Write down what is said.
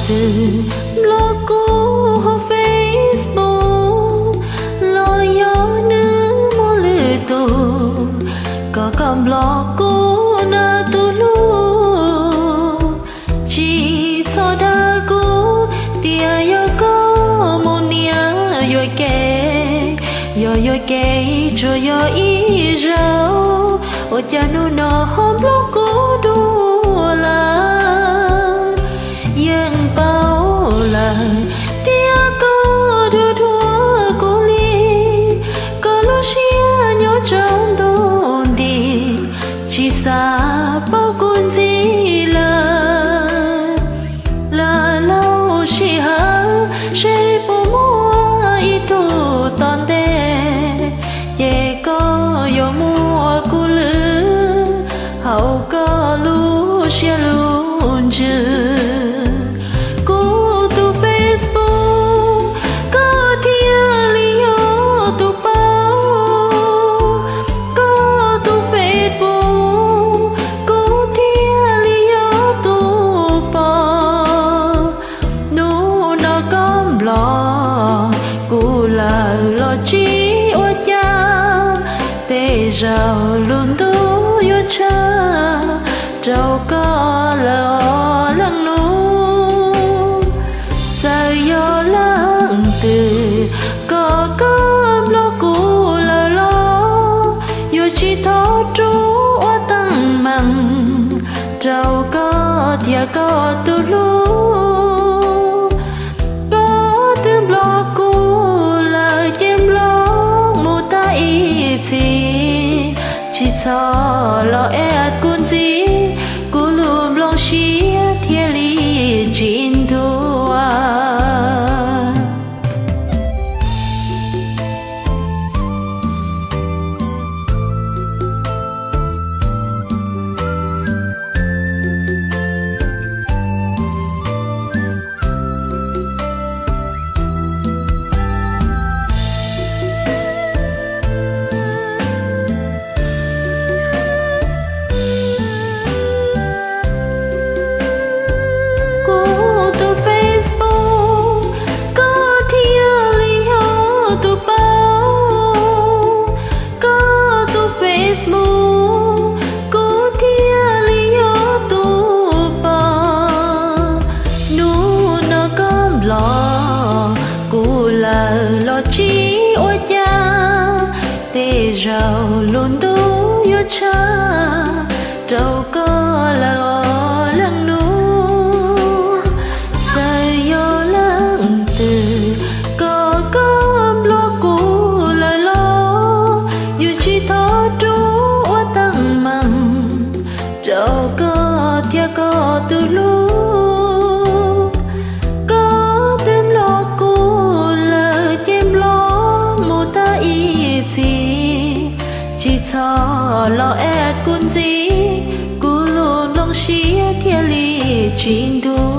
Txwm nplog kuv hauv Facebook los yog nws muaj lwm tus, kom koj nplog kuv nawb tus hlub. Tsis txhob dag kuv tias yog koj mus niam yuam kev, yog yuam kev tsuas yog ib zaug, ua cas hnub no ho nplog kuv dua lawm. Yeej paub lawm tias koj dhuav dhuav kuv li, koj lub siab nyob tsaus ntuj nti, tsis xav paub kuv ntxiv lawm. Lawm lub sij hawm seb puas muaj ib tug tom ntej, ces koj yuav muaj kuv lwm hauv koj lub siab lub ntsws. Kuv tus Facebook, koj thiaj li yog tus paub. Koj tus Facebook, kuv thiaj li yog tus pom. Hnub no koj nplog kuv lawm los tsis ua cas, tej zaum lub ntuj yuav tshaj rau koj lawm os leej nus. Txawm yog leej twg kom koj nplog kuv lawm los, yuav tsis thov rub ua teeb meem rau koj thiab koj tus hlub. Koj twb nplog kuv lawm ces nplog mus tag ib txhis, tsis txhob los add kuv ntxiv, kuv lub nplooj siab thiaj li tsis ntuag. Kuv tus Facebook, koj thiaj li yog tus paub. Koj tus Facebook, kuv thiaj li yog tus pom. Hnub no koj nplog kuv lawm los tsis ua cas, tej zaum lub ntuj yuav tshaj rau koj lawm os leej nus. Txawm yog leej twg kom koj nplog kuv lawm los, yuav tsis thov rub ua teeb meem rau koj thiab koj tus hlub. Koj twb nplog kuv lawm ces nplog mus tag ib txhis, tsis txhob los add kuv ntxiv, kuv lub nplooj siab thiaj li tsis ntuag.